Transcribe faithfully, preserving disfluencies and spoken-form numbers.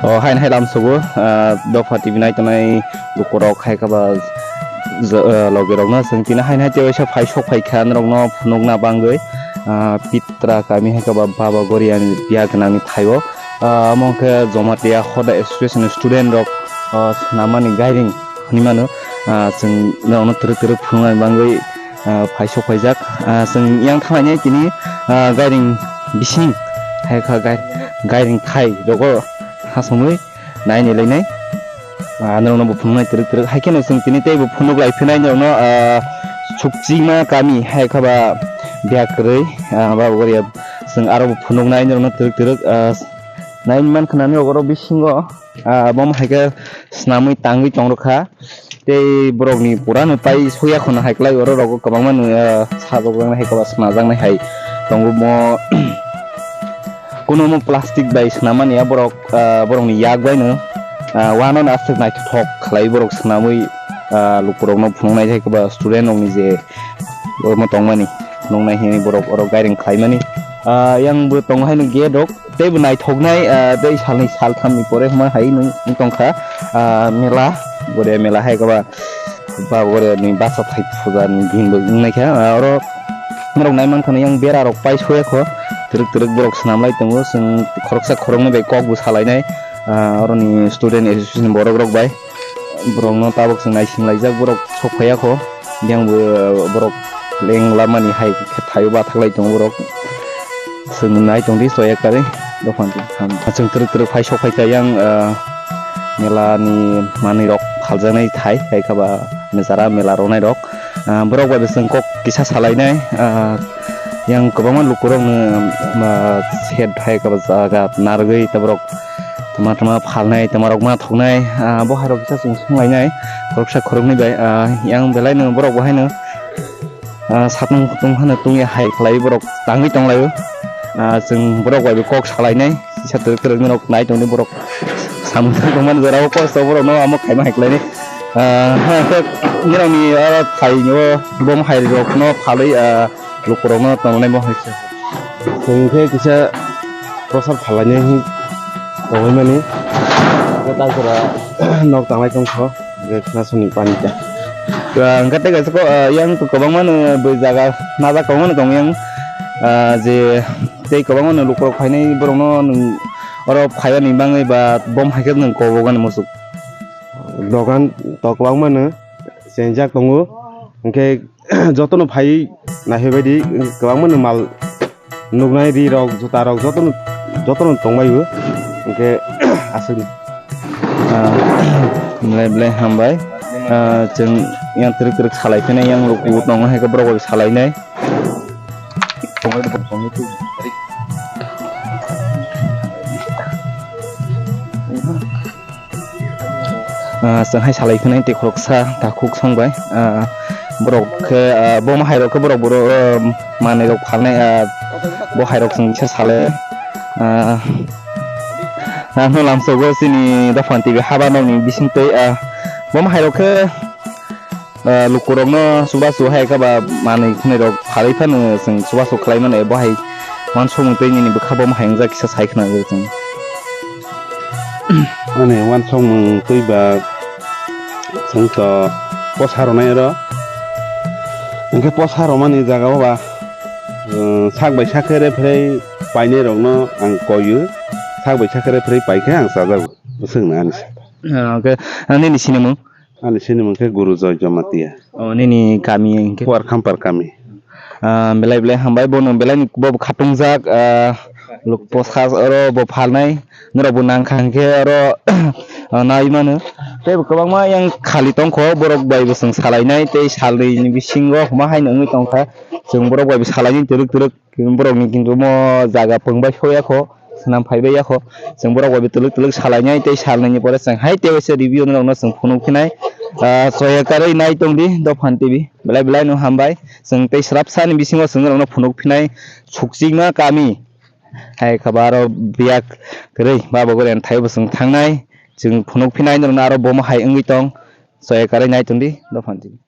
O haino hai lamsogo, ah, Dopha T V nai tongnai lukurok hai khe ba j-, ah, logi rokno chwng tini haino hai teisa phai sok phai kha norokno phunukna bagwi, ah, Pitra kami hai khe ba Baba Goriani biya gwnangni thaio. Ah, omo khe Jamatia Hoda Association student rok, ah, swnamani gairing. Hwnwi mano, ah, chwng norokno twrwk twrwk phunuknani bagwi, ah, phai sok phaijak. Ah, chwng yang thanglainai tini, ah, gairing bising hai kha gai-, gairing thai rogo hasongwi naini lainai. Ah, norokno bo phunuknai twrwk twrwk. Hai kheno chwng tini teibo phunuk lai phinai norokno, ah, Sukchima kami hai kha ba biya kwrwi, ah, Baba Goria chwng aro bo phunuknai norokno twrwk twrwk, ah, naini mankha nani rok oro bisingo. Ah, bo hai khe swnamwi tangwi tong rwkha. Tei borokni pura no tai soya khwna hai kwlai oro rogo kwbangma no, ah, sajokjaknai hai kwbangma swnajaknai hai tongo mo. Kuno mo plastic bai swnamani ya borok, ah, borokni yak bai no, ah, uano no aswk naithothok khlai borok swnamwi, ah, lukurokno phunuknai hai kwba student rokni je omo tongmani phunuknai hinwi borok oro gairing khlaimani. Ah, yang bo tongo haino gate rok. Teibo naithoknai, ah, tei salni salthamni pore hwnma hai nwng wng tongkha, ah, mela, Goria mela hai khe ba, ba Goriani basa thai puja ni din bo wngnaikha, ah, oro norok naimankha yang bera rok pai soyakho, twrwk twrwk borok swnamlai tongo, chwng khoroksa khoroknwi bai kokbo salainai, ah, oroni student association borok rok bai. Borokno tabuk chwng naising laijak, borok sok phaiya kho. Yang bo borok leng lamani hai khe thaio bathak lai tongo borok. Chwng nai tong di soya kari dophani ham. Chwng twrwk twrwk phai sok phai kha yang, ah, mela ni manwi rok phaljaknai thai, hai kha ba mechara mela ronai rok. Ah, borok bai bo chwng kok kisa salainai, ah, yang kwbangma lukurokno, ah, set hai kha ba jaga narwgwi ta borok tama tama phalnai, tama rok ma thoknai, ah, bo hai rok kisa chwng swnglainai, khoroksa khoroknwi bai, ah, yang belai no borok bo haino, ah, satung kutung hano tungya hai khlai borok tangwi tonglaio, ah, chwng borok bai bo kok salainai, kisa twrwk twrwk norok nai tongdi borok samung tangmani jorao kosto borok no amo khaima hai khlainai, ah, norokni oro thaino bom hai rok no phalwi, ah, lukurokno tongnai bo hai khe. Chwng khe kisa prosad phalnai hi tongwi mani. Khe takura nok tanglai tongkho, hwnkhe khna soni pani ta. Ah, hwnkhe tei kaisa kok, ah, yang kwbangma no bui jaga najak kwbangma no tong yang, ah, je tei kwbangma no lukurok phainai borokno nwng oro phaiya ni bagwi ba bom hai khe nwng kobok ani muchuk. Dogan to kwbangma no chengjak tongo, hwnkhe jotono phai naikhe baidi kwbangma no mal nuknai ri rok, juta rok jotono, jotono tongbaio, hwnkhe aswk. Ah, belai belai hambai. Ah, chwng yang twrwk twrwk salai phino yang luku tongo hai khe borok bai salainai. Ah, chwng hai salai phano tei khoroksa takhuk song bai. Ah, borok khe, ah, bo hai rok khe borok, borok, ah, manwi rok phalnai, ah, bo hai rok chwng kisa salai. Ah, ano lamsogo chini dophani twi haba nokni bising twi, ah, bo hai rok khe, ah, lukurokno chubachu hai khe ba manwi khwnwi rok phalwi phano chwng chubachu khlai mano, bo hai uansukmung twi nini bwkha bo hai wngjak kisa sai khna chwng. Ani uansukmung twi ba chwng to posa rwnai oro, hwnkhe posa rwmani jaga o ba, chwng sak bai sak khe referee painai rokno ang koio, sak bai sak khe referee pai khe ang chajago, bwswk no ani sa. Ah, okay. Ah, nini sinimung? Ani sinimung khe Guru Joy Jamatia. Oh, nini kami hwnkhe? Kuar Khampar kami. Ah, belai belai hambai, bono belai ni bo khatungjak, ah, luk posa oro bo phalnai, norok bo nang kha hwnkhe oro, ah, nai mano. Tei bo kwbangma yang khali tongkho, borok bai bo chwng salainai, tei salnwi ni bisingo huma hai no wngwi tongkha, chwng borok bai bo salainai twrwk twrwk. Borokni kintu omo jaga pwngbai soyakho, swnam phaibai yakho. Chwng borok bai twlwk twlwk salainai tei salnaini pore chwng hai tei waisa review norokno chwng phunuk phinai. Ah, soya karwi nai tongdi Dophan T V. Belai belai no hambai. Chwng tei swrapsani bisingo chwng norokno phunuk phinai. Sukchima kami. Hai khe ba aro biyak kwrwi Baba Goriani thaibo chwng thangnai. Chwng phunuk phinai norokno aro bomo hai wngwi tong. Soya karwi nai tongdi Dophan T V.